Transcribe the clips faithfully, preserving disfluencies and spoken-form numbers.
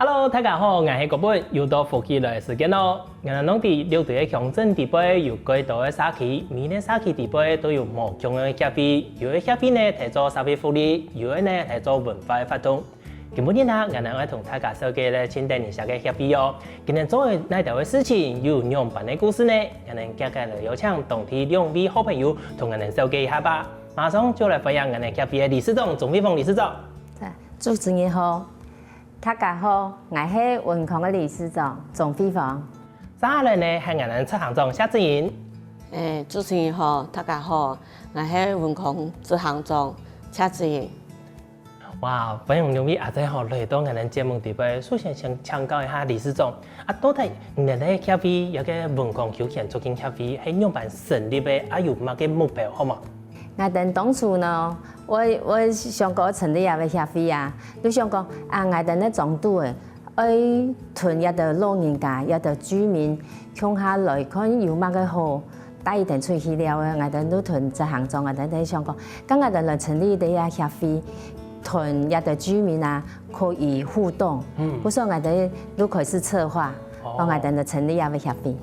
Hello，大家好，𠊎係國本，又到福氣來个時間咯。𠊎等知六堆个鄉鎮裡背有幾多个社區，每個社區裡背都有無共樣个協會，有个協會呢係做社會福利，有个呢係做文化个活動。今晡日啊，𠊎等愛同大家紹介个盡得人惜个協會哦。佢等做个哪兜个事情，又有仰般个故事呢？𠊎等接下來邀請當地兩位好朋友同𠊎等紹介一下吧。馬上就來歡迎𠊎等協會个理事長鍾惠鳳理事長。主持人好，大家好，𠊎係文康个理事長鍾惠鳳。接下來呢係𠊎等執行長謝志英。誒，主持人好，大家好，𠊎係文康執行長謝志英。哇，歡迎兩位阿姊吼來到𠊎等節目裡背。首先先請教一下理事長，啊到底你等个協會這個文康休閒促進協會係仰般成立个，啊有麼个目標好無？𠊎等當初呢，𠊎𠊎想過成立這個協會啊，就想講啊，𠊎等个莊肚誒，愛同這兜老人家、這兜居民共下來看有麼个好帶佢等出去尞个，𠊎等就同執行長，𠊎等在想講，該𠊎等來成立一個協會，同這兜居民啊可以互動。嗯，故所𠊎等就開始策劃，哦，𠊎等就成立這個協會。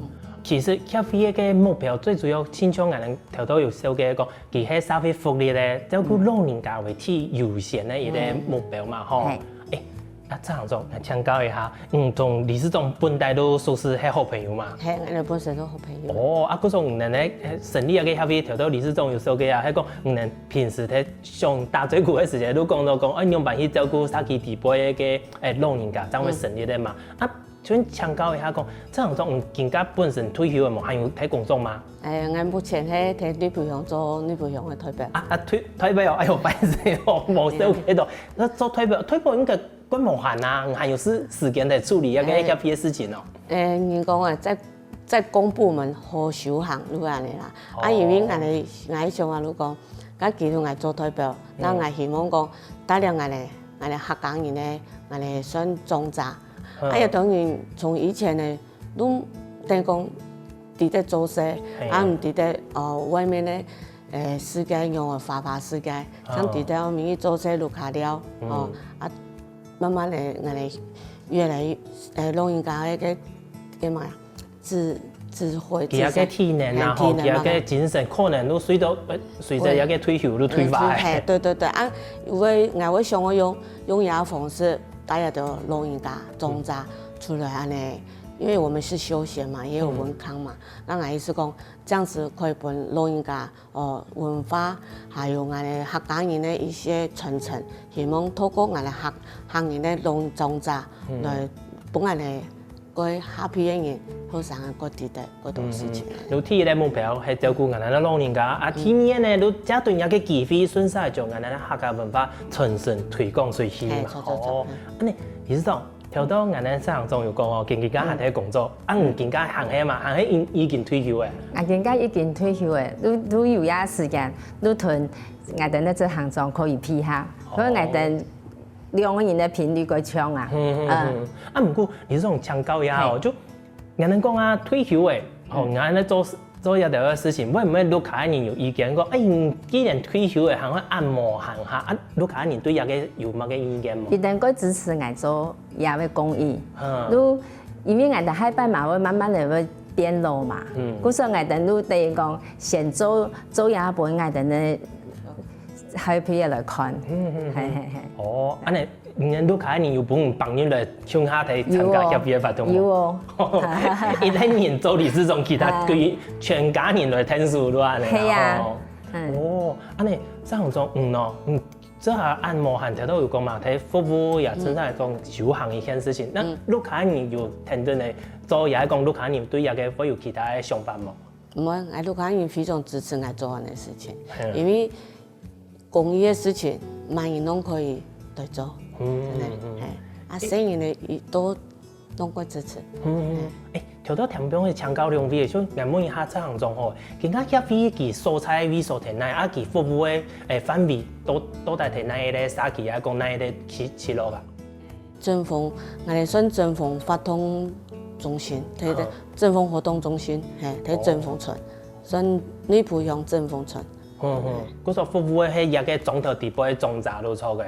其實協會个目標最主要，親像𠊎等頭頭有紹介過， 佢係社會福利个，照顧老人家為最優先个一個目標嘛，吼。誒，啊，執行長，𠊎請教一下，嗯，同理事長本來就熟識係好朋友嘛？係，𠊎等本身就好朋友。哦，啊，故所你等呢，成立這個協會，頭頭理事長有紹介啊，係講你等平時在想打嘴鼓个時節，就講到講，哎，仰般去照顧社區裡背个，誒，老人家，正會成立个嘛。啊， 請教一下講，執行長，你今下本身退休了無？還有在工作嗎？誒，𠊎目前係在內埔鄉做內埔鄉个代表。啊，啊，代，代表哦，哎喲，不好意思哦，無紹介到。該做代表，代表應該較無閒啊，還有時，時間來處理該個協會个事情哦。誒，人講啊，在，在公部門好修行，就恁仔啦。啊，因為𠊎个，𠊎想啊，就講，該其實𠊎做代表，該𠊎希望講，帶領𠊎个，𠊎个客家人呢，𠊎个算莊仔， 啊，也當然從以前呢，都等於講知得做事，啊，毋知得，呃，外面呢，誒，世界仰仔花花世界，像知得明日做事路較了，哦，啊，慢慢的，𠊎等越來越，誒，老人家个，个，个嘛，智，智慧，佢个體能啊，吼，佢个精神可能都隨著，隨著佢个退休都退化。嘿，對對對，啊，𠊎會，𠊎會想愛用，用這方式 帶一兜老人家、莊仔出來恁仔，因為我們是休閒嘛，也有文康嘛。該𠊎意思講，這樣子可以分老人家，哦，文化，還有𠊎等客家人个一些傳承，希望透過𠊎等客，客人个老莊仔來分𠊎等个下輩个人，後生个過知得 該種事情。就第一個目標係照顧𠊎等个老人家，啊，第二呢，就借等這個機會，順續將𠊎等个客家文化傳承推廣出去嘛。哦，恁仔，理事長，頭到𠊎等執行長有講哦，今今下還在工作，啊，你今下還係嘛，還係已，已經退休了？啊，今下已經退休了，就，就有這時間，就同𠊎等个執行長可以配合，所以𠊎等 兩個人个頻率較強啊。嗯嗯嗯。啊，毋過理事長請教一下哦，就𠊎等講啊，退休了，吼，𠊎等做，做這兜个事情，會毋會屋下人有意見講，哎，你既然退休了，還會恁無閒哈？啊，屋下人對這個有麼个意見無？佢等較支持𠊎做這個公益，就因為𠊎等下擺嘛會慢慢的會變老嘛，故所𠊎等就等於講先做，做這分𠊎等个 下輩个來看。嗯嗯嗯。嘿嘿嘿。哦，恁仔，你等屋下人有分你放入來共下來參加協會个活動無？有哦。一個人做理事長，其他歸全家人來𢯭手，就恁仔啦。係啊。哦，恁仔，這樣講，嗯喏，嗯，這下恁無閒，頭到有講嘛，在服務也正在講修行一件事情。該屋下人有𢯭手來做，也係講屋下人對這個會有其他个想法無？ 毋會，𠊎屋下人非常支持𠊎做恁仔事情，因為公益个事情，麼人攏可以來做，嗯，嘿，啊，細人呢，佢都攏會支持。嗯，誒，頭到聽眾个請教兩位，就𠊎問一下這項狀況，今下協會佢所在位所在哪，啊，佢服務个，誒，範圍到，到底在哪一個社區啊，講哪一個區，區落啊？ 振豐，𠊎等算振豐活動中心，在，在振豐活動中心，嘿，在振豐村，算內埔鄉振豐村。嗯嗯，故所服務个係一個庄頭底背个莊仔就著个。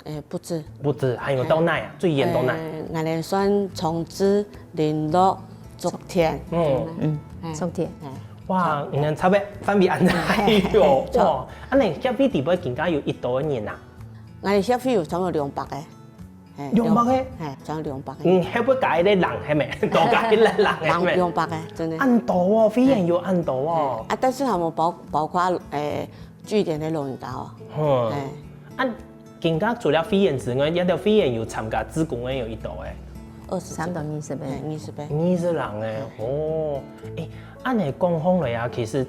誒，不止。不止，還有到哪啊？最遠到哪？呃，𠊎等算崇智、麟洛、竹田。嗯。嗯，哎，竹田。哎。哇，你看差別範圍恁大喲，哎，哇！啊，你協會底背今下有幾多个人啊？𠊎等協會有差不多兩百个。哎，兩百个？哎，差不多兩百个。嗯，後背加一个人，係無？多加一个人，係無？兩百个，真的。恁多哦，會員有恁多哦。哎，啊，但是佢無包，包括，誒，據點个老人家哦。嗯。哎。啊， 今下除了會員之外，這兜會員有參加志工个有幾多个？二十，差不多二十个。哎，二十个。二十人个，哦，誒，恁樣講起來啊，其實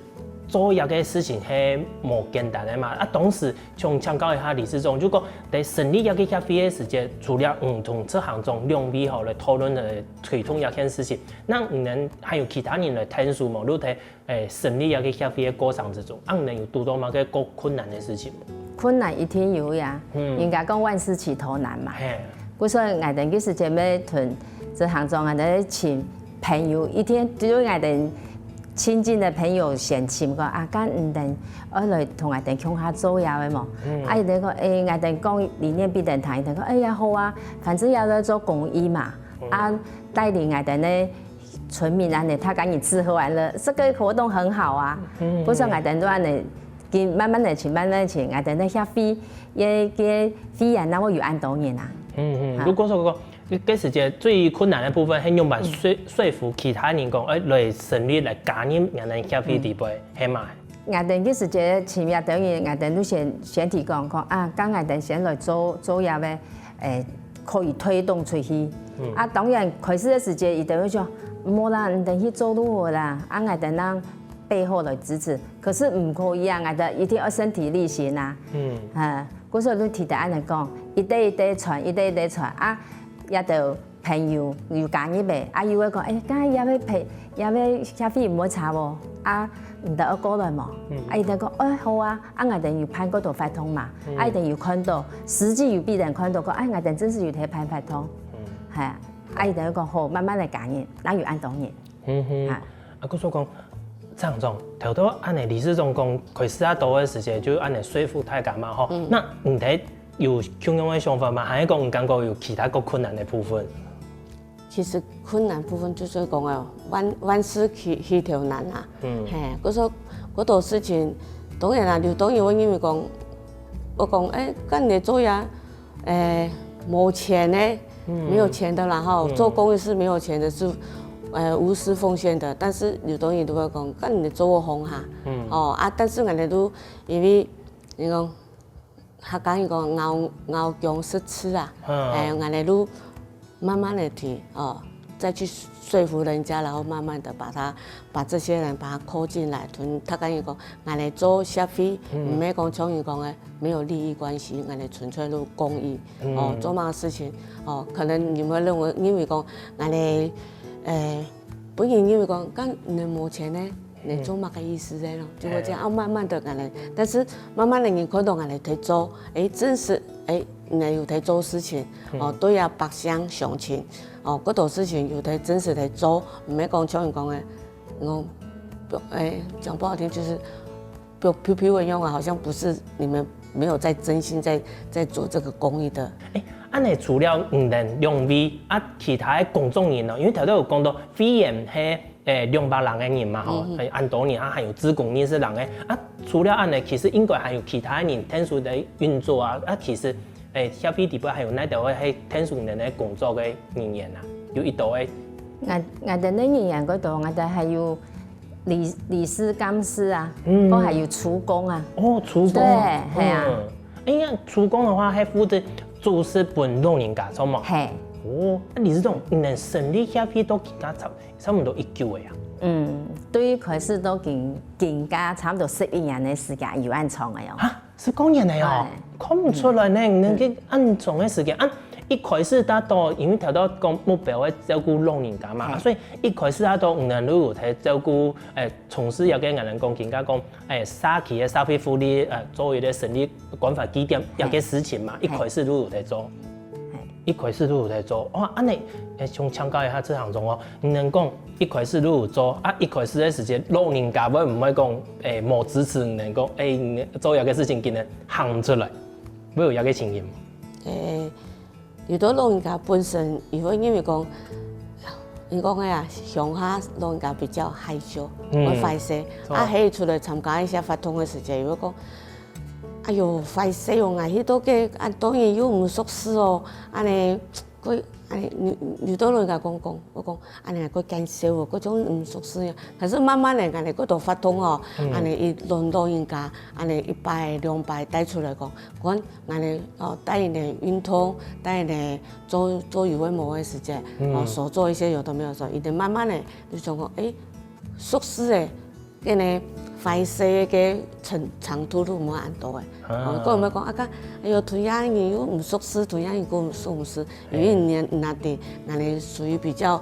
做這个事情係無簡單个嘛。啊，當時想請教一下理事長，就講在成立這个協會个時節，除了你同執行長兩位吼來討論來推動這件事情，該你等還有其他人來𢯭手無？就在 誒，成立這个協會个過程之中，恁樣有堵到麼个較困難个事情無？困難一定有呀，嗯。人家講萬事起頭難嘛。嘿。故所𠊎等个時節愛同這行中，𠊎等尋朋友，一定就𠊎等親近个朋友先尋講啊，該你等愛來同𠊎等共下做這个無？嗯。啊，佢等講，誒，𠊎等講理念分佢等聽，佢等講，哎呀，好啊，反正也來做公益嘛，嗯。啊，帶領𠊎等个 村民恁樣，大家人吃喝玩樂，這个活動很好啊。嗯。故所𠊎等都恁樣，緊慢慢來尋，慢慢來尋，𠊎等个協會，个，个會員哪會有恁多人啊？嗯嗯，啊。如果說講，該時節最困難个部分，係仰般說，說服其他人講，誒，來成立，來加入𠊎等協會底背，係嘛？ 𠊎等个時節尋這兜人，𠊎等就先，先提講，講啊，該𠊎等先來做，做這个，誒，可以推動出去。嗯。啊，當然，開始个時節，佢等會講，無啦，你等去做就好啦，啊，𠊎等正背後來支持。可是毋可以啊，𠊎等一定愛身體力行啊。嗯。啊，故所就提得恁樣講，一代一代傳，一代一代傳，啊，這兜 朋友有加入个，啊，有个講，誒，該這个陪，這个協會毋會差無？啊，你等愛過來無？嗯。啊，佢等講，誒，好啊，啊，𠊎等有辦過多活動嘛，嗯。啊，佢等有看到，實際有分人看到講，誒，𠊎等真實有在辦活動，嗯。係，啊，佢等講好，慢慢來加入，哪有恁多人。嗯哼。啊。啊，故所講，執行長，頭頭恁樣理事長講，開始啊多个時節，就恁樣說服大家嘛，吼。嗯。該你等 有共樣个想法嗎？還係講你感覺有其他較困難个部分？其實困難部分就係講啊，萬，萬事起，起頭難啊。嗯。嘿，故所，好多事情，當然啦，有當然會認為講，𠊎講，誒，該你做呀，誒，無錢呢，嗯。沒有錢的啦吼，嗯。做公益是沒有錢的，是，呃，無私奉獻的。但是有當然都會講，該你做𠊎紅哈，嗯。哦，啊，但是𠊎等都因為，你講， 客家人講咬，咬薑食醋啊，嗯。哎，𠊎等就慢慢的聽，哦，再去說服人家，然後慢慢的把他，把這些人把他call進來，同客家人講，𠊎等做協會，嗯。毋係講像人講个，沒有利益關係，𠊎等純粹就公益，嗯。哦，做麼个事情，哦，可能你們認為，認為講，𠊎等，呃，本人認為講，該你無錢呢？ 你做麼个意思个咯？就會這樣，嗯。啊，慢慢的𠊎等，但是慢慢的人看到𠊎等在做，誒，真實，誒，你有在做事情，嗯。哦，對啊，百姓鄉親，哦，各種事情有在真實在做，毋係講像人講个，我，誒，講不好聽就是，飄，飄飄的樣啊，好像不是你們沒有在真心在，在做這個公益的。誒，恁樣除了你等兩位啊，其他的工作人員呢？因為頭先有講到會員係 誒，兩百零個人嘛，吼，嗯哼。誒，恁多人啊，還有志工認識人誒。啊，除了恁樣，其實應該還有其他人𢯭手來運作啊。啊，其實，誒，協會底背還有哪兜係𢯭手人个工作个人員啊？有幾多个？𠊎，𠊎等个人員該度，𠊎等還有理，理事、幹事啊，嗯。都還有廚工啊。哦，廚工。對，係啊。嗯。哎呀，廚工个話，還負責煮食分老人家，著無？係。哦，該理事長，你等成立協會到今下差 差毋多幾久个啊？嗯，對，開始到今，今下差毋多十一年个時間，有恁長个哦。哈，十幾年个哦，哎。看毋出來呢，嗯。你等个恁長个時間啊。一開始大家都，因為頭先講目標係照顧老人家嘛，嘿。啊，所以一開始大家都毋能夠有在照顧，誒，從事這個𠊎等講，今下講，誒，社區个社會福利，誒，做一個成立關懷據點，嘿。這個事情嘛，嘿。一開始就有在做。嘿。 一開始就有在做，哇，恁樣，誒，想請教一下志行長哦，你等講一開始就有做，啊，一開始个時節，老人家會毋會講，誒，無支持你等講，誒，你做這個事情今下行出來，會有這個情形無？誒，有兜老人家本身，佢會認為講，你講个啊，鄉下老人家比較害羞，嗯，會壞勢，著。啊，係出來參加一些活動个時節，佢會講，哎喲，壞勢哦，𠊎去到該，啊，當然又毋熟事哦，恁呢，佢，恁呢，有，有兜老人家講講，𠊎講，恁呢，佢見笑哦，該種毋熟事呀。可是慢慢个，恁呢，該兜活動哦，嗯，恁呢，一老老人家，恁呢，一擺兩擺帶出來講，講， 恁呢，哦，帶佢等運動，帶佢等做，做有个無个時節，嗯，哦，少做一些有的沒有的，佢等慢慢个就想講，誒，熟事个，跟呢壞勢个程，程度都無恁多个。啊。哦，跟我們講，啊，看，哎喲，同樣人又毋熟事，同樣人又毋熟事，因為人，人家，恁呢屬於比較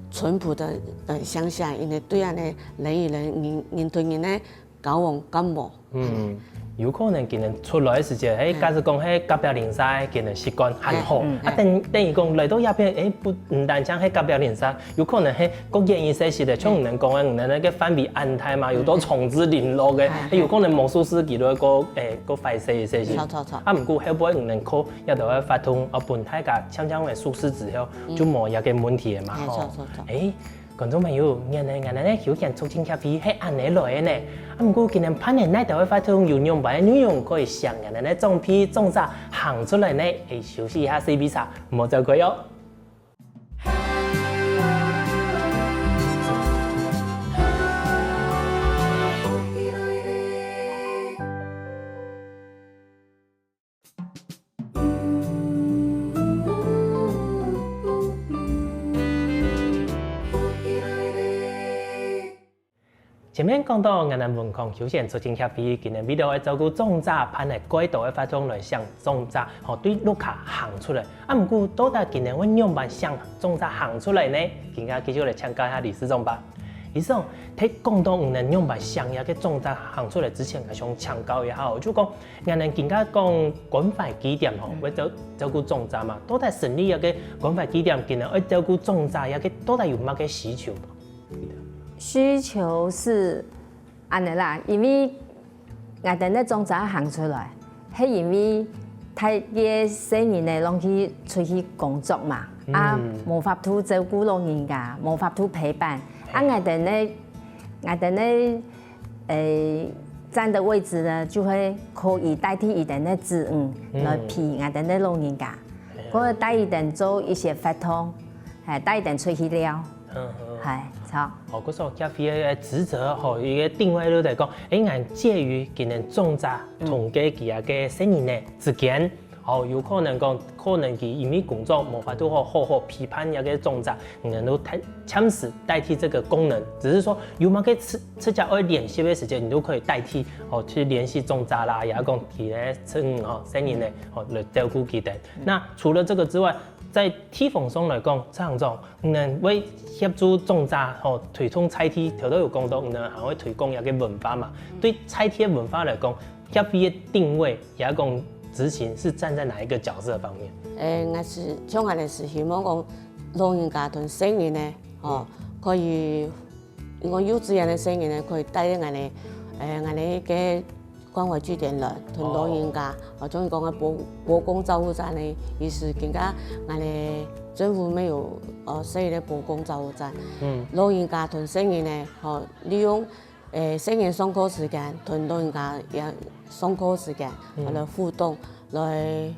淳樸的，呃，鄉下，因為對恁呢人與人，人，人同人个交往較無。 嗯，有可能佢等出來个時節，嘿，嗯，假使講係隔壁鄰舍，佢等習慣還好。嗯，嗯，啊，等，等於講來到這片，誒，不，毋單淨係隔壁鄰舍，有可能係較遠一些些个，像你等講个，你等該个範圍恁大嘛，有兜重之零落个，嗯，誒，有可能無熟事佢就會較，誒，較壞勢一些些。著，著，著。啊，毋過後尾你等靠這兜个活動，啊，分大家漸漸个熟事之後，嗯，就無這个問題了嘛，嘿，吼。著，著，著。誒， 觀眾朋友，原來𠊎等个休閒促進協會係恁呢來个呢。啊，毋過今日辦个哪兜个活動有仰般个內容可以向𠊎等个長輩、長者行出來呢？誒，休息一下，細味茶，毋好走開哦。 前面講到，𠊎等文康休閒促進協會今年為了愛照顧長者，辦了蓋多个活動來向長者，吼，對屋下行出來。啊，毋過到底今年會仰般向長者行出來呢？今下繼續來請教一下理事長吧。理事長，在講到你等仰般向這个長者行出來之前，𠊎想請教一下哦，就講 𠊎等今下講關懷據點吼，嗯，會照，照顧長者嘛，到底成立這个關懷據點，今下愛照顧長者，這个到底有麼个需求？需求係恁呢啦，因為𠊎等个長者行出來，係因為大个細人仔攏去出去工作嘛，啊，嗯，無法度照顧老人家，無法度陪伴，啊，嘿，𠊎等个，𠊎等个 誒，站的位置呢，就會可以代替佢等个職務來陪𠊎等个老人家，嗯，或者帶佢等做一些活動，誒，帶佢等出去尞。嗯，嗯。係，著。哦，故所協會个職責吼，一个定位就係講，誒，𠊎等介於今年長者同該佢个細人仔之間， 哦，有可能講，可能佢因為工作無法度好好好陪伴這个長者，你能夠暫，暫時代替這个功能，只是說有麼个自，自家愛聯繫个時間，你都可以代替，哦，去聯繫長者啦，也講佢个，嗯，哦，細人仔，哦，來照顧佢等。那除了這個之外，在地方上來講，張行長，你能為協助長者，哦，推動在地，頭頭有講到，你能還會推廣一个文化嘛？對在地个文化來講， 協會个定位，也講執行是站在哪一個角色方面？誒，𠊎係，像𠊎係希望講，老人家同細人仔，吼，可以，因為幼稚園个細人仔可以帶領𠊎等，誒，𠊎等个關懷據點來，同老人家，哦，中意講个伯，伯公照顧站个意思，更加𠊎等政府沒有，呃，設立个伯公照顧站，嗯，老人家同細人仔，吼，利用 誒，細人上課時間，同老人家也上課時間，嗯，來互動，來，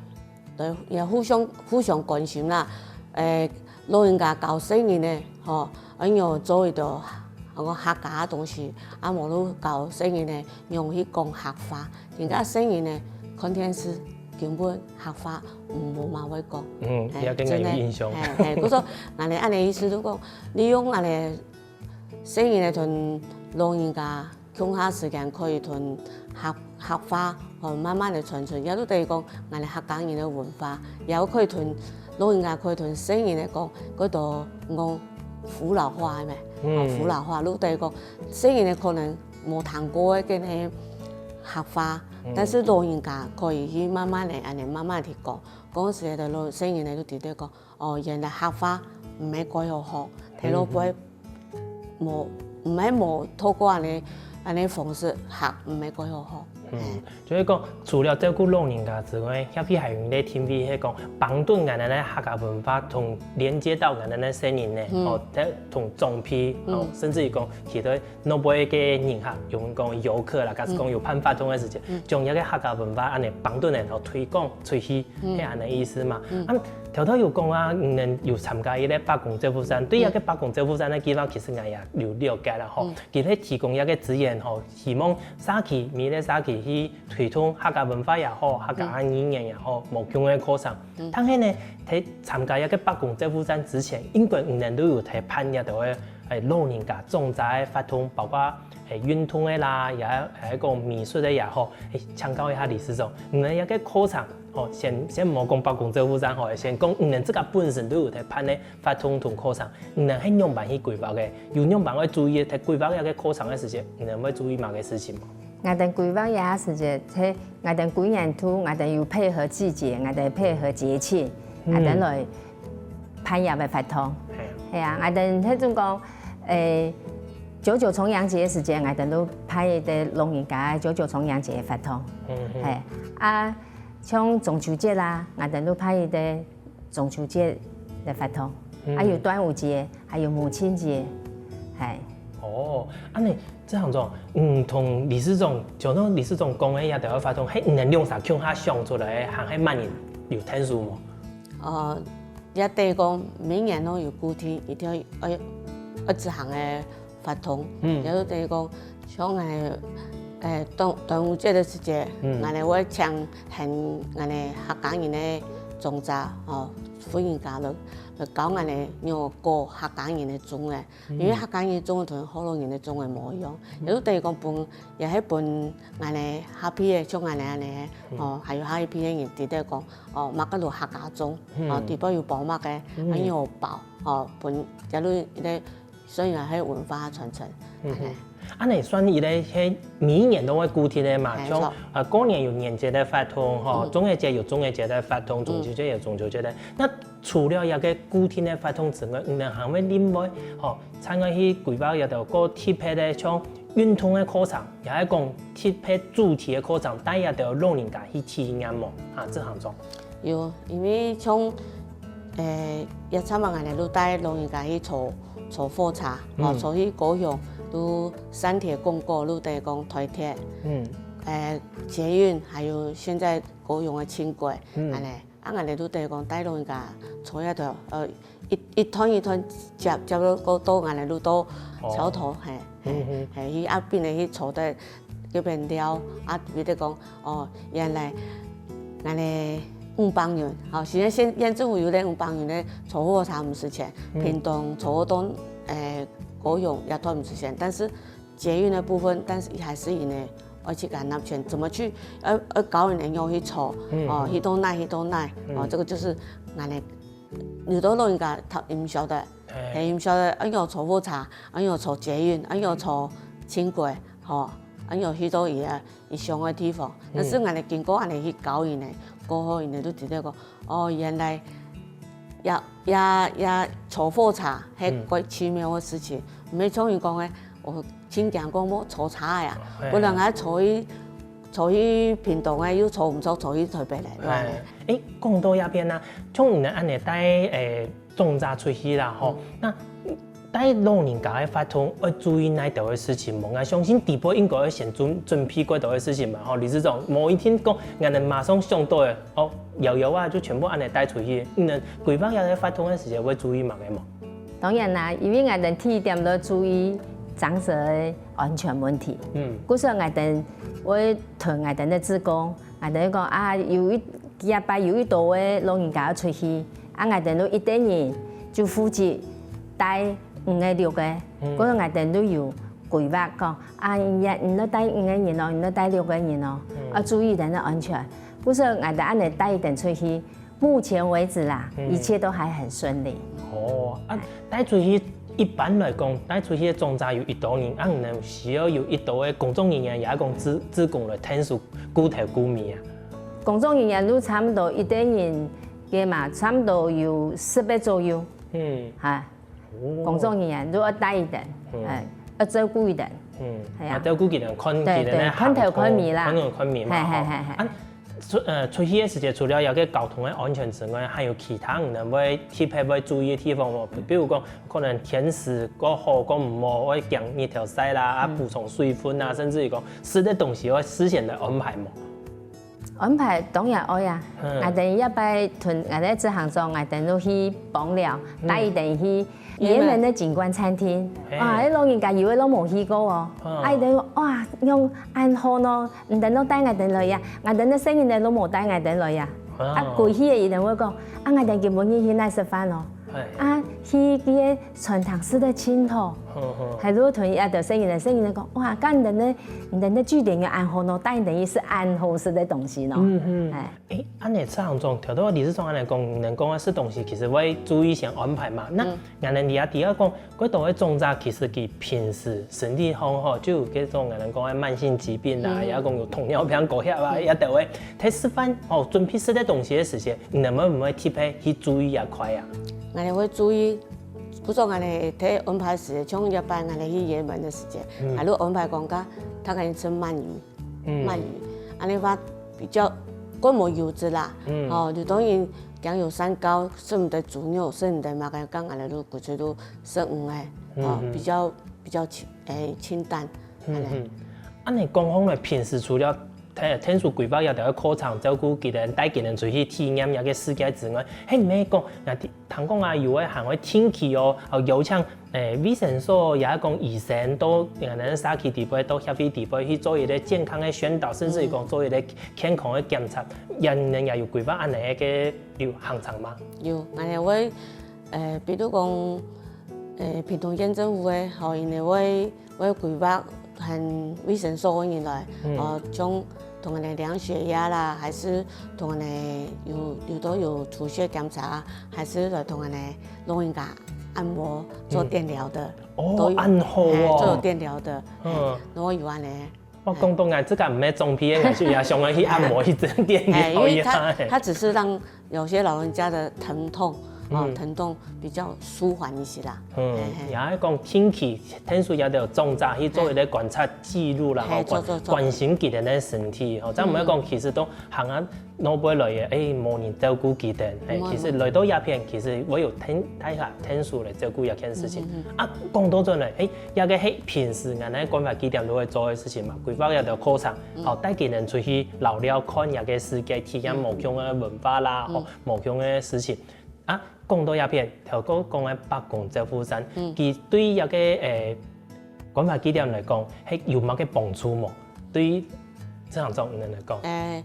來也互相，互相關心啦。誒，老人家教細人仔，吼，愛仰做一道，啊，講客家个東西，啊，無就教細人仔仰去講客話。人家細人仔看電視，根本客話無，無麼會講。嗯，嘿，這个𠊎有印象。真个，嘿，嘿，故所，𠊎等恁呢意思就講，利用恁呢 細人仔同老人家共下時間可以同客，客話，吼，慢慢个傳承，也就等於講，𠊎等客家人个文化，也可以同老人家可以同細人仔講，過多講福佬話个咩？嗯。哦，福佬話，就等於講，細人仔可能無聽過个，該个客話，嗯，但是老人家可以去慢慢个，恁呢慢慢去講，講時个老，細人仔就知得講， 哦，原來客話毋係蓋好學，嗯，聽落會無，毋係無透過恁呢，恁呢方式學，毋係蓋好嗯，就係講，除了照顧老人家之外，協會還有一個定位係講，幫助𠊎等个客家文化同連接到𠊎等个細人呢，哦，同長輩，哦，甚至於講其他外背个人客，用講遊客啦，假使講有辦活動个時節，將這個客家文化恁樣幫助人，然後推廣出去，係恁樣意思嘛。啊，頭頭有講啊，你等有參加一個伯公照護站，對這個伯公照護站个計畫，其實𠊎也有了解啦吼。佢係提供一個資源吼，希望社區，每個社區去推動客家文化也好，客家語言也好，無共个課程。但係呢，在參加這個伯公照護站之前，應該你等都有在辦這兜个，欸，老人家長者个活動，包括，欸，運動个啦，也，也係講美術个也好。欸，請教一下理事長，你等這個課程，吼，先，先莫講伯公照護站吼，先講你等自家本身都有在辦个活動同課程，你等係仰般去規劃个？有仰般愛注意个？在規劃這個課程个時節，你等會注意麼个事情無？ 𠊎等規劃這時節，係𠊎等歸年度，𠊎等有配合季節，𠊎等配合節慶，𠊎等來辦這個活動。係啊，𠊎等該種講，欸，九九重陽節个時節，𠊎等都辦一個老人家九九重陽節个活動。係啊，像中秋節啦，𠊎等都辦一個 中秋節个活動，還有端午節，還有母親節，係。哦，恁樣，這項種，嗯，同理事長，就像理事長講个這兜个活動，係你等兩儕共下想出來个，還係麼人有𢯭手無？哦，也等於講每年都有固定，一定要，要，要執行个 活動，也就等於講，像𠊎，欸，端，端午節个時節，𠊎等會請很𠊎等客家人个長者，吼，婦人家來，來教𠊎等仰過客家人个粽仔，因為客家人粽仔同學老人个粽仔無一樣，也就等於講分，也係分𠊎等下輩个，像𠊎等恁樣个，吼，還有下一輩个人知得講，哦，麼个就客家粽，哦，底背有包麼个，還有包，哦，分，假如一個 所以也係文化傳承。恁樣。恁樣算一個係每年都會固定个嘛，像，呃，過年有年節个活動，吼，中秋節有中秋節个活動，中秋節有中秋節个。那除了這個固定个活動之外，你等還會另外，吼，參加去規劃這兜過特別个，像運動个課程，也係講特別主題个課程，帶這兜老人家去體驗無？啊，這項做。 有，因為像，欸，這陣仔𠊎等都帶老人家去坐，坐火車，哦，坐去高雄，都三鐵共構，都等於講台鐵，欸，捷運，還有現在高雄个輕軌，恁樣。啊，𠊎等都等於講帶老人家坐這條，呃，一，一段一段接，接到，到，到𠊎等都到橋頭，係，係，係，去那邊个去坐在該邊尞，啊，比如講， 哦，原來𠊎等五百元，吼，現在縣，縣政府有个五百元个坐火車毋使錢，屏東坐到，欸，高雄也都毋使錢，但是捷運个部分，但是還係因為愛自家納錢，怎麼去，要，要教人仰去坐，哦，去到哪，去到哪，哦，這個就係𠊎等有兜老人家佢毋曉得，係毋曉得，哎喲，坐火車，哎喲，坐捷運，哎喲，坐輕軌，吼，哎喲，去到佢个 佢想个地方。但是𠊎等經過恁樣去教佢呢，過後佢呢就知得講，哦，原來也，也，也坐火車係蓋奇妙个事情。毋係像人講个，哦，盡驚講莫坐車个啊，本來𠊎坐去，坐去屏東个，又坐毋著，坐去台北个，對吧？欸，講到這片啊，像你等恁樣帶，欸， 長者出去啦，吼。那帶老人家个活動愛注意哪兜个事情無？𠊎相信底背應該愛先準，準備幾多个事情嘛，吼，理事長，無一定講，𠊎等馬上想到个，哦，搖搖啊，就全部恁樣帶出去。你等規劃這個活動个時節會注意麼个無？當然啦，因為𠊎等第一點都注意長者个安全問題。嗯。故所𠊎等會同𠊎等个志工，𠊎等講啊，有一，幾下擺有一兜个老人家出去， 啊，𠊎等都一兜人就負責帶五個、六個，故所𠊎等都有規劃講，啊，你，你愛帶五個人哦，你愛帶六個人哦，要注意人的安全。故所𠊎等恁樣帶等出去，目前為止啦，一切都還很順利。哦，啊，帶出去一般來講，帶出去个總站有幾多人，啊，你等需要有幾多个工作人員，也係講志，志工來𢯭手顧頭顧尾啊？工作人員都差不多一兜人 个嘛，差不多有十個左右。嗯。哈，工作人員都愛帶一等，嗯，要照顧佢等。嗯，係啊。啊，照顧佢等，看佢等个行動，對，對，看頭看尾啦。看頭看尾嘛，係，係，吼。係，係。啊，出，呃，出去个時節，除了這個交通个安全之外，還有其他你等會特別會注意个地方無？比，比如講，可能天時過好過毋好，會驚日頭曬啦，啊，嗯。補充水分啊，甚至於講食个東西會事先來安排無？ 安排當然愛啊。嗯。𠊎等這擺同𠊎等執行長，𠊎等都去枋寮，嗯。帶佢等去原本个景觀餐廳。嘿。哇，該老人家有个都無去過哦。嗯。啊，佢等講，哇，仰恁好呢，你等都帶𠊎等來呀，𠊎等个細人仔都無帶𠊎等來呀。啊。啊，過去个佢等會講，啊，𠊎等今晡日去哪食飯哦？嘿。啊，去該个餐廳食个盡好。嗯，嗯。還有同佢兜細人仔，細人仔講，哇，該你等个，你等个據點有恁好呢，帶你等去食恁好食个東西呢。嗯，嗯。哎。 誒，恁呢，執行長，頭頭理事長恁呢講，你等講个食東西其實會注意先安排嘛。該，嗯。𠊎等這下知講，幾多个長者其實佢平時身體好好，就有該種𠊎等講个慢性疾病啊，嗯。也講有糖尿病、高血壓啊，嗯。也都會。在食飯，哦，準備食个東西个時節，你等會毋會特別去注意這塊啊？𠊎等會注意，比如講𠊎等在安排時，像這擺𠊎等去雲門个時節，嗯。𠊎就安排講，佢，佢可以食鰻魚。 嗯。鰻魚，恁呢話比較較無油脂啦。嗯。哦，有兜人講有三高，食毋得豬肉，食毋得麼个，講恁呢就，就食魚个，哦，嗯，嗯。比較，比較清，誒，清淡，嗯，恁呢。嗯。恁呢講起來，平時除了𢯭，𢯭手規劃這兜个課程，照顧佢等，帶佢等出去體驗這個世界之外，還毋係講，𠊎 聽講啊，有个還會定期哦，哦，邀請，誒，衛生所也講醫生到𠊎等社區底背，到協會底背去做一個健康个宣導，甚至於講做一個健康个檢查，也，你等也有規劃恁呢个有行程嗎？有，𠊎等會，誒，比如講，誒，屏東縣政府个，吼，𠊎等會 會規劃喊衛生所个人來，嗯。哦，像同𠊎等量血壓啦，還係同𠊎等有，有兜有抽血檢查，還係來同𠊎等老人家按摩、做電療个，嗯。哦，都有，恁好哦。嘿，做電療个，嗯。嘿，都有恁呢。我講到𠊎自家毋係裝逼个，𠊎就也想要去按摩、去做電療一下。嘿，因為他，他只是讓 有些老人家的疼痛，哦，嗯。疼痛比較舒緩一些啦。嗯，嘿，嘿。也係講定期，𢯭手這兜長者去做一個觀察記錄啦，嘿，吼，關，做，做，做。關心佢等个身體，吼，這毋係講其實都行啊，老輩來个，誒，無人照顧佢等，誒，無，其實來到這片，其實會有𢯭，大家𢯭手來照顧這件事情。嗯，嗯，嗯。啊，講到轉來，誒，這個係平時𠊎等關懷據點都會做个事情嘛，規劃這兜課程，嗯。好，帶佢等出去尞尞，看這個世界，體驗無共个文化啦，嗯。吼， 無共个事情。啊，講到這片，頭先講个伯公照護站，嗯。佢對這個，誒，關懷據點來講，係有麼个幫助無？對於這項作用來講。誒，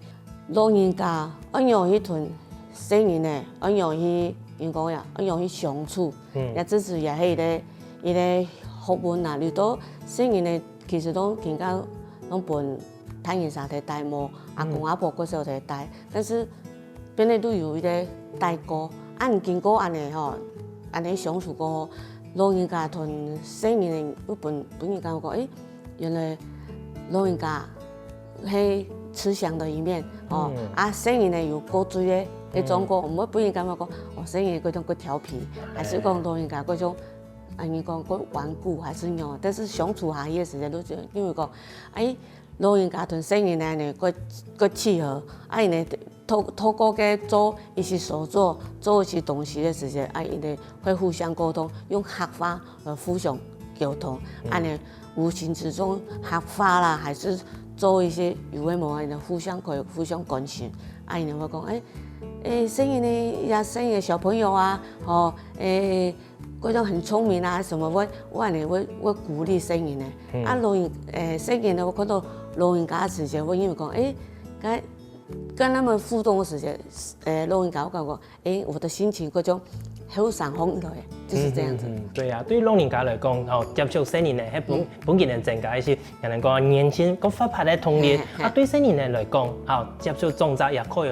老人家愛仰去同細人仔，愛仰去，應該講呀，愛仰去相處，嗯。也至少也係一個，一個學問啊。有兜細人仔其實都更加，都分大人儕在帶，無阿公阿婆過少在帶。 但是變得都有一個代溝。啊，經過恁呢吼，恁呢相處過後，老人家同細人仔又分，分人感覺講，誒，原來老人家係慈祥的一面，吼，嗯。啊，細人仔有過罪个，該種過，嗯。毋會分人感覺講，哦，細人仔該種過調皮，還係講老人家該種，啊，你講過頑固還係仰，但是相處下去个時間，都覺得，因為講，誒， 老人家同細人仔呢，過，過契合，啊，佢呢，透，透過該做一些手作，做一些東西个時間，啊，佢呢會互相溝通，用客話來互相溝通，嗯。啊呢，無形之中客話啦，還係做一些有的無的呢，互相可以互相關心，啊，佢呢會講，誒，誒，細人仔呀，細人仔小朋友啊，吼，誒， 過種很聰明啊，什麼會，會恁呢會，會鼓勵細人仔。嗯。啊，老人，誒，細人仔，𠊎看到老人家个時節，𠊎因為講，誒，跟，跟他們互動个時節，誒，老人家𠊎感覺，誒，𠊎个心情過種後生起來，就是這樣子。嗯，嗯，嗯，對啊，對老人家來講，吼，接觸細人仔，係分，嗯。分佢等增加一些 𠊎等講年輕、較活潑个動力。嘿，嘿。啊，對細人仔來講，吼，接觸長者也可以，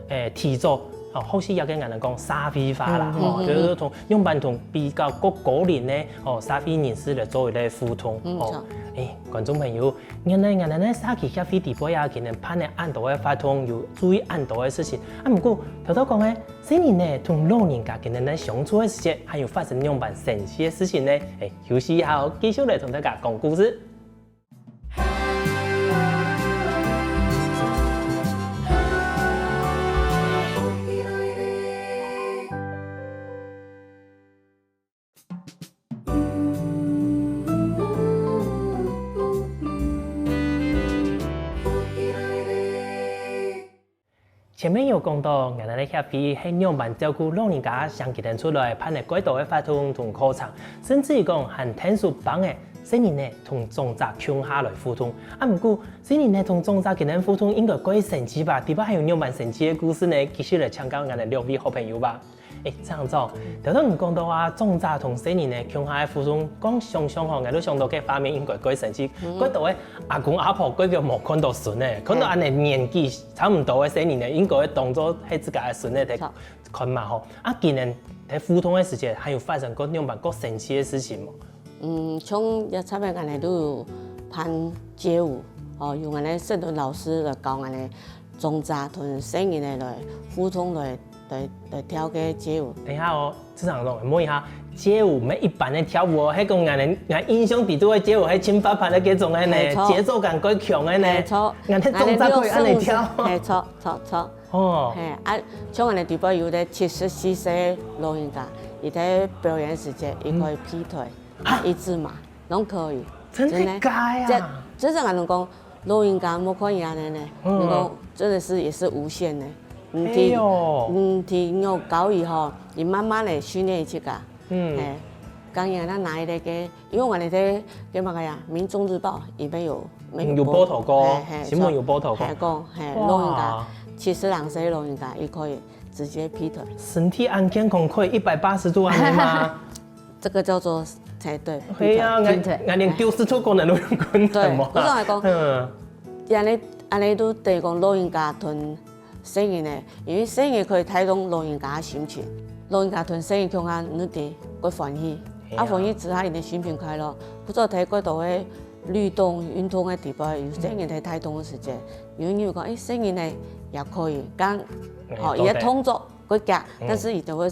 誒，提早，吼，學習這個𠊎等講社會化啦，嗯，吼，嗯，嗯，就是同，用般同比較較高齡个，吼，社會人士來做一個互動，嗯，吼。著。誒，觀眾朋友，原來𠊎等个社區協會底背啊，佢等辦个恁多个活動，有注意恁多个事情。啊，毋過，頭頭講个，細人仔同老人家佢等个相處个時節，還有發生仰般神奇个事情呢？誒，休息一下哦，繼續來同大家講故事。 前面有講到，𠊎等个協會係仰般照顧老人家，請佢等出來辦了蓋多个活動同課程，甚至於講還𢯭手幫个細人仔同長者共下來互動。啊，毋過細人仔同長者佢等互動應該蓋神奇吧？底背還有仰般神奇个故事呢？繼續來請教𠊎等兩位好朋友吧。 誒，正著，頭頭你講到啊，長者同細人仔共下个互動，光想像吼，𠊎都想到該畫面應該蓋神奇。嗯。蓋多个阿公阿婆根本無看到孫仔，看到恁樣年紀差毋多个細人仔，應該會當做係自家个孫仔在看嘛吼。啊，佢等在互動个時節，還有發生過仰般蓋神奇个事情無？ 嗯，像這陣仔𠊎等都有辦街舞，哦，由𠊎等聖倫老師來教𠊎等長者同細人仔來互動來，來，來跳个街舞。等一下哦，志長總，問一下，街舞毋係一般个跳舞哦，係講𠊎等，𠊎印象底肚个街舞係盡活潑个該種个呢，嘿，著。節奏感蓋強个呢。嘿，著。𠊎等長者可以恁樣跳。嘿，著，著，著。哦。嘿，啊，像𠊎等底背有个七十四歲老人家，佢在表演時節，佢可以劈腿。 啊，一字馬，攏可以。真的假的啊？這，這是𠊎等講，老人家莫看佢恁樣呢，嗯。你講真的是也是無限的。你去，哎喲。你去用教育吼，你慢慢的訓練自家。嗯。哎，當然，那拿一個給，因為我們這個嘛个呀，民眾日報裡面有，嗯，有報道過，嘿，嘿，新聞有報道過。嘿，講，嘿，哇。老人家，七十零歲老人家，也可以直接劈腿。身體恁健康，可以一百八十度恁樣嗎？ 這個叫做，哎，對，對啊，劈腿。𠊎，𠊎連九十度可能都有可能嘛。對，我想來講，嗯。恁樣，恁樣都等於講老人家同細人仔，因為細人可以帶動老人家的心情，老人家同細人共下，你得會歡喜，啊，嘿啊。歡喜之下，佢个心情快樂。故所在過多个律動、運動个底背，有細人在帶動个時節，有人講，哎，細人仔也可以，講，哎，吼，佢个動作會遽，嗯。但是佢就會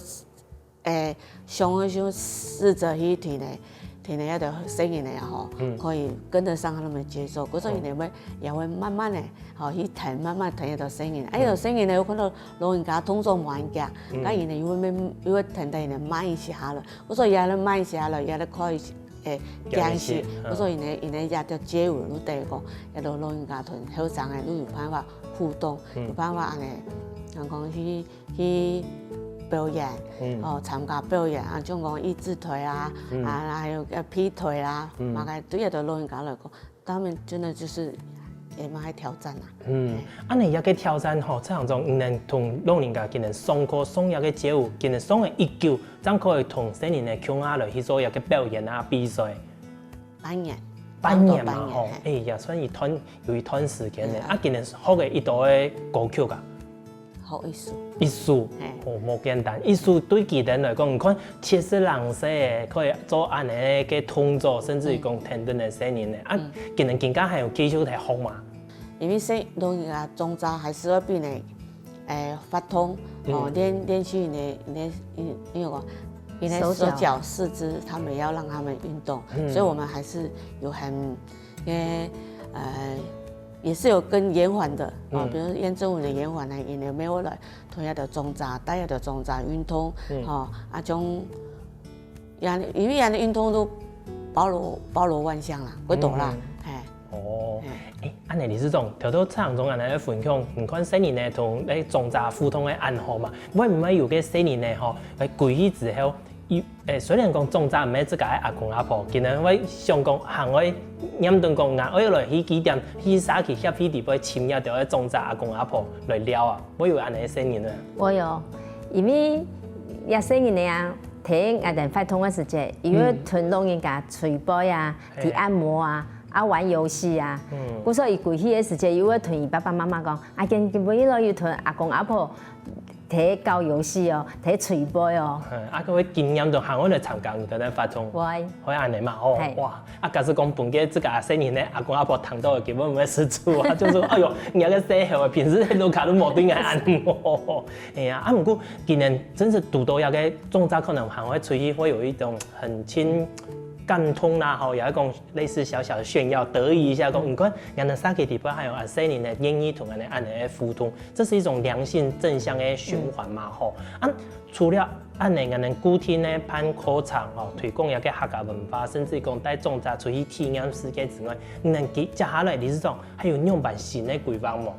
誒，想一想，試著去聽咧，聽咧，該兜細人仔吼，嗯。可以跟得上他們的節奏，故所佢等會，嗯。也會慢慢的，吼，去聽，慢慢聽該兜細人仔。啊，嗯。有兜細人仔，有看到老人家動作無恁遽，嗯。該佢等又會慢，又會聽得佢等慢一息下來，故所佢等慢一息下來，佢等可以，誒，遽一息，遽一息，嗯。故所佢等，佢等這兜街舞，就等於講，該兜老人家同後生个，就有辦法互動，嗯。有辦法恁樣，人講去 去表演，嗯。哦，參加表演啊，像講一字腿啊，嗯。啊，還有，呃，劈腿啊，嗯。嘛該對該兜老人家來講，他們真的就是也蠻愛挑戰啊。嗯，嘿。恁樣這個挑戰吼，蔡行長，你等同老人家佢等上課，上這個街舞，佢等上了幾久，正可以同細人仔共下來去做這個表演啊，比賽？ 半年。半年嘛，差不多半年，吼，嘿。誒，也算一段，有一段時間呢。嗯。啊，佢等學个幾多个歌曲啊？學一首。一首，嘿。哦，無簡單。一首對佢等來講，你看，七十零歲个，可以做恁樣个動作，甚至於講，嗯。等等个細人呢。啊，嗯。佢等今下還有繼續在學嘛？因為細，老人家長者還是會比你 誒，活動，哦，嗯。練，練習你的，你的，你，你有個，你的手腳。手腳、四肢，他們要讓他們運動，嗯。所以我們還是有很，因為，呃，也是有跟延緩的，哦，嗯。比如說驗證我的延緩呢，也沒有來同樣的中扎，大家的中扎運動，嗯。哦，啊，種，也，因為恁樣運動都包羅，包羅萬象啦，幾多啦，嗯。嘿。 哦，嘿。誒，恁樣理事長，頭頭蔡行長恁樣个分享，你看細人仔同該中扎互動个恁好嘛，會毋會有个細人仔吼，誒，歸去之後，佢，誒，雖然講中扎毋係自家个阿公阿婆，佢等會想講，還愛念等講，𠊎愛來去幾點，去社區協會裡背尋這兜个中扎阿公阿婆來尞啊，會有恁樣个細人仔？會有，因為這細人仔啊，聽𠊎等活動个時節，佢會同老人家捶背啊， 嘿。去按摩啊，啊，玩遊戲啊。嗯。故所佢歸去个時節，又會同佢爸爸媽媽講：「啊，今，今晡日咯，又同阿公阿婆在搞遊戲哦，在吹杯哦。嗯，啊，各位經驗都還會來參加你等个活動，會，會恁呢嘛？哦嘿，哇，啊，假使講分个自家細人呢，阿公阿婆聽到，佢會毋會失主啊？就說，哎喲，你那個細猴啊，平時都看都無對𠊎恁哦。哎呀，啊，不過今年真是堵到那個種植，可能還會出去，會有一種很親感動啦，吼，有一種類似小小的炫耀、得意一下，講你看，原來社區裡背還有啊細人呢，願意同𠊎等恁呢互動，這是一種良性正向的循環嘛，吼。啊，除了恁呢，𠊎等固定的辦課程吼，推廣一個客家文化，甚至講帶種植出去體驗世界之外，你等接下來理事長還有仰般新的規劃無？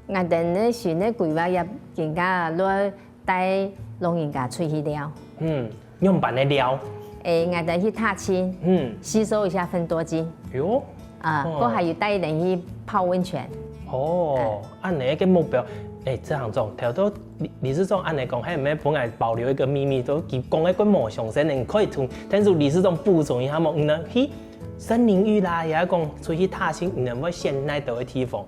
𠊎等个新个規劃也更加來帶老人家出去尞。嗯，仰般个尞？誒，𠊎等去踏青，嗯，吸收一下芬多精喲，啊，哦過還有帶人去泡溫泉。哦，恁呢个目標，誒，這行長，頭到理理事長恁呢講，還有沒有本來保留一個秘密，都佢講个个無詳細，你可以同，但是理事長補充一下嘛，你呢去森林浴啦，也講出去踏青，你能會選哪兜个地方？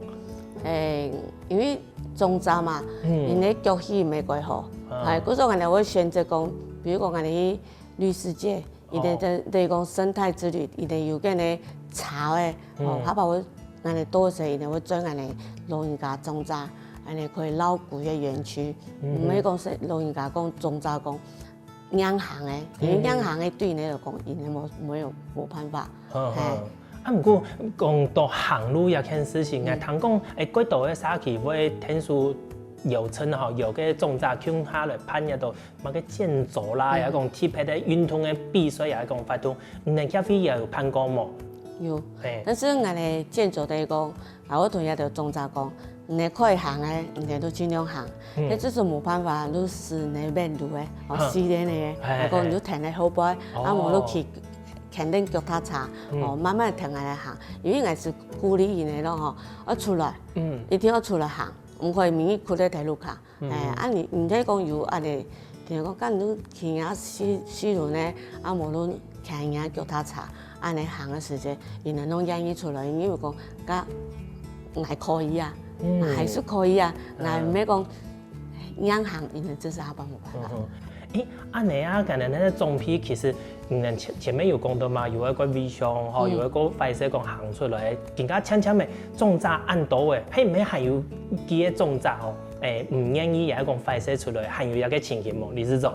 誒，因為種植嘛，嗯因為腳氣毋係幾好，啊係，故所𠊎等會選擇講，比如講𠊎等去綠世界，佢等等等於講生態之旅，佢等有个呢茶誒，哦，下擺會𠊎等多時佢等會轉𠊎等老人家種植，恁呢可以繞古个園區，毋係講係老人家講種植講硬行誒，因為硬行誒對佢等來講，佢等無無有無辦法，嗯係。啊，毋過講到行路這件事情啊，聽講誒，幾多个社區會天數有成吼，有个種植共下來辦一到麼个健走啦，也講特別个運動个比賽，也講活動，你等協會也有辦過無？有，嘿，但是𠊎等健走等於講，啊，𠊎同佢等種植講，你等可以行个，你等都盡量行。嗯該這是無辦法，就係你等慢路个，哦，嗯四輪个，嘿來講你就停在後背，哦啊，無就騎，牽等腳踏車，嗯哦，慢慢停下來行。因為𠊎係鼓勵佢等咯吼，愛出來，嗯一定愛出來行，毋可以每日跍在台路下。嗯哎，啊你毋使講有恁呢，聽講，敢你騎啊四四輪呢，啊無論騎啊腳踏車，恁呢行个時節，佢等攏願意出來，因為講，該𠊎可以啊，嗯還係可以啊，𠊎毋係講硬行，佢等真係下半無辦法。嗯哼，誒，恁呢啊，剛才那個種地，其實嗯前前面有講到嘛，有一個微笑吼，嗯有一個壞勢講行出來，更加淺淺个種植恁多誒，係毋係還有幾個種植吼，誒，毋願意也講壞勢出來，還有一個情形無？理事長，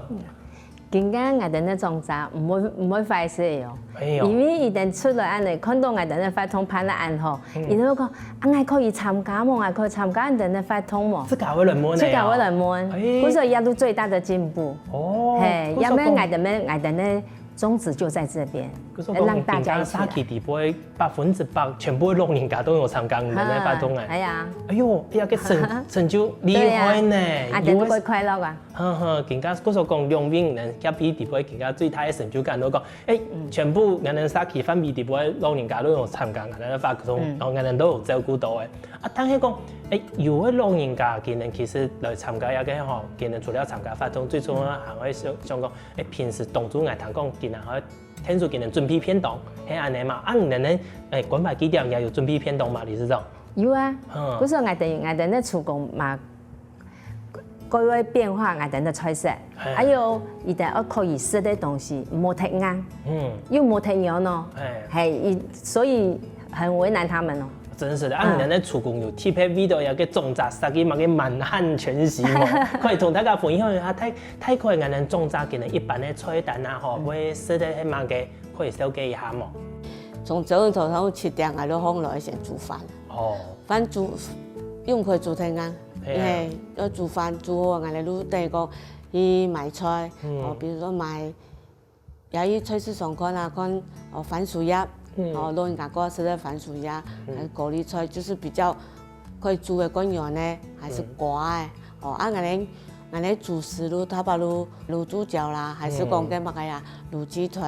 今个𠊎等个種植毋會毋會壞勢哦，哎喲因為佢等出來恁呢，看到𠊎等个活動辦得恁好，佢等會講，啊，𠊎可以參加無？𠊎可以參加你等个活動無？自家會來問呢哦，自家會來問，哎故所也係最大的進步。哦，嘿，故所講因為𠊎等个𠊎等个宗旨就在這邊可是，講讓大家一起來。今社區裡背百分之百全部个老人家都有參加你等个活動誒。哎呀，哎喲，哎呀，這成成就厲害呢！啊，等都會快樂啊。呵呵，今个故所講兩位人協會裡背，今个最大个成就感，就講，誒，全部𠊎等社區範圍裡背老人家都有參加𠊎等个活動，然後𠊎等都有照顧到誒。啊，但係講，誒，有个老人家今年其實來參加這個吼，今年除了參加活動，最重要還會想想講，誒，平時當中𠊎聽講，今年還會 天數今年準備便當，係恁呢嘛？啊，你等呢？誒，關懷據點也有準備便當嘛，理事長？有啊，嗯故所𠊎等𠊎等个廚工嘛，各位變化𠊎等个菜色，還有佢等愛可以食个東西，莫忒硬，嗯，又莫忒軟哦，哎，嘿，所以很為難他們哦。真是的，啊，你等呢廚工有特別為到一個種植設計嘛，个滿漢全席嘛，可以同大家分享一下，大大概𠊎等種植今年一般个菜單啊，吼，會食个係麼个，可以紹介一下無？從朝晨頭上七點，𠊎就䟘來先煮飯。哦，飯煮，又毋可以煮忒硬，嘿啊嘿，要煮飯煮好，𠊎等就等於講去買菜，嗯哦，比如說買，也去菜市場看啊，看哦番薯葉，嗯哦老人家較食个番薯葉，還有高麗菜，就是比較可以煮个乾圓个，還係瓜个，哦，啊，𠊎等𠊎等主食就差不多滷豬腳啦，還係講个麼个呀，滷雞腿，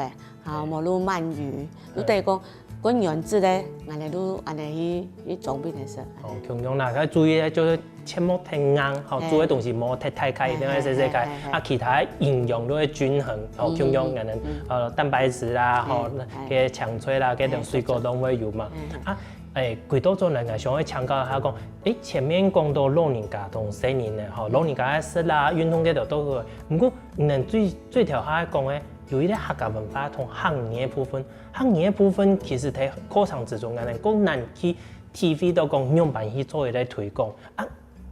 啊，無就鰻魚，就等於講乾圓質个，𠊎等就恁呢去去裝備來食。哦，共樣啦，要注意个就係切莫忒硬，吼，嘿煮个東西莫忒大塊，一定要細細塊嘿嘿嘿嘿，啊，其他營養都會均衡，吼，嗯共樣可能嗯呃蛋白質啦，吼嗯，該青菜啦，該等水果都會有嘛嗯，啊。誒，歸到轉來，𠊎想愛請教一下講，誒，前面講到老人家同細人仔吼，老人家个食啦、運動个都都好，毋過你等最最頭下講个，有一個客家文化同客語个部分，客語个部分其實在課程之中，𠊎等較難去體會到講仰般去做一個推廣啊。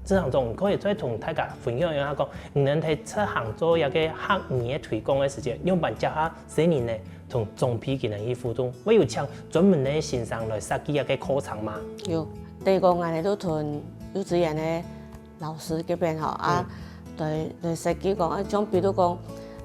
執行長，可以再同大家分享一下講，你等在執行做一個客語个推廣个時節，仰般接下細人仔同長輩佢等去互動，會有請專門个先生來設計一個課程嗎？有，等於講，𠊎等都同幼稚園个老師這邊吼，啊，來來設計講，啊，像比如講，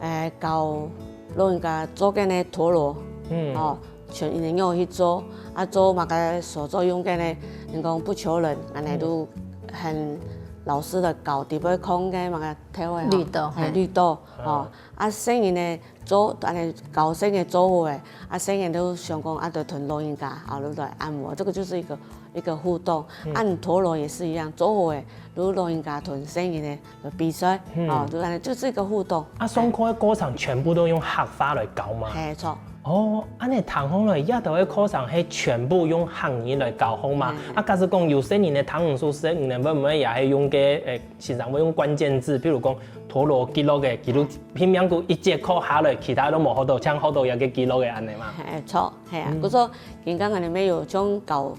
誒，教老人家做該个陀螺，嗯，哦， 像佢等仰去做，啊，做麼个手作用个呢？人講不求人，恁呢都很老實个教，底背空个麼个頭个吼，綠豆，嘿，嘿。綠豆，吼。啊，細人呢，做，恁呢教細人做好个，啊，細人都想講，啊，就同老人家，啊，就來按摩，這個就是一個，一個互動。嗯。按陀螺也是一樣，做好个，就老人家同細人呢， 比賽，嗯。哦，就恁呢，就是一個互動。啊，上課个過程全部都用客話來教嘛？嘿，著。哦，恁呢聽下來，這兜个課程係全部用客語來教好嘛？嗯。啊，假使講有細人仔聽毋識，你等會毋會也係用該，誒，先生會用關鍵字，譬如講陀螺、吉樂个，佢就拼命過一節課下來，其他都無學到，淨學到這個吉樂个恁呢嘛？嘿，著。 係啊，嗯。故所今下𠊎等乜有像教，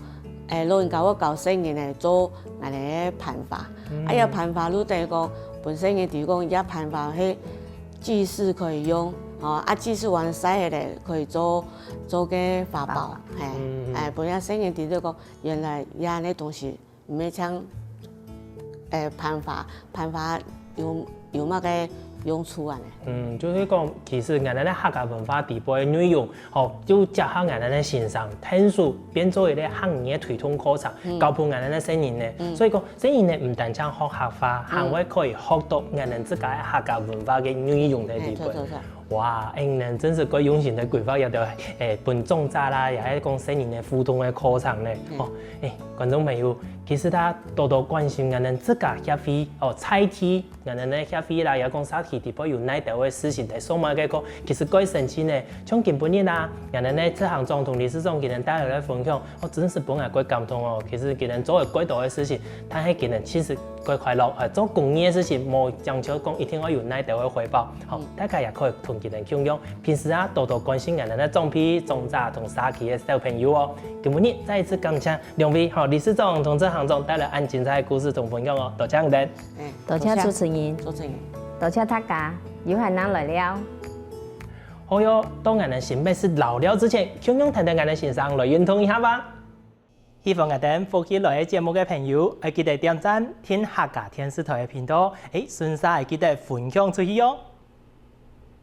誒，老人家會教細人仔做𠊎等个盤花。嗯。啊，這盤花就等於講，分細人知講，這盤花係祭祀可以用，吼，啊，祭祀完曬忒咧，可以做，做个花包，花包。嘿，嗯，嗯。誒，分這細人知就講，原來這恁呢東西 毋係像，誒，盤花，盤花有，有麼个用處恁呢？嗯，就係講，其實𠊎等个客家文化底背个內容，吼，就結合𠊎等个先生，𢯭手變做一個客語个推動課程，嗯。教分𠊎等个細人仔。嗯。所以講，細人仔毋單淨學客話，嗯。還會可以學到𠊎等自家个客家文化个內容在底背。嘿，著，著，著。 哇，恁呢真係蓋用心个規劃這兜，誒，分長者啦，也係講細人个互動个課程呢。嗯。哦，誒，觀眾朋友，其實大家多多關心𠊎等自家協會，哦，在地，𠊎等个協會啦，也講社區底背有哪兜个事情在做麼个个，其實蓋生趣呢。像今晡日啦，𠊎等个執行長同理事長佢等帶來个分享，哦，真係分𠊎蓋感動哦。其實佢等做个蓋多个事情，但係佢等其實 蓋快樂，呃，做公益个事情，無講求講一定愛有哪兜个回報。好，嗯。大家也可以同佢等共樣，平時啊，多多關心𠊎等个長輩、長者同社區个小朋友哦。今晡日再一次感謝兩位，吼，理事長同執行長帶來恁精彩个故事同分享哦，多謝你等。嗯，多謝主持人，多謝主持人。多謝大家，有閒正來尞。好喲，到𠊎等先別食老尞之前，共樣跈等𠊎等先生來運動一下吧。 喜歡𠊎等福氣來个節目个朋友，愛記得點讚、訂客家電視台个頻道，誒，順續愛記得分享出去哦。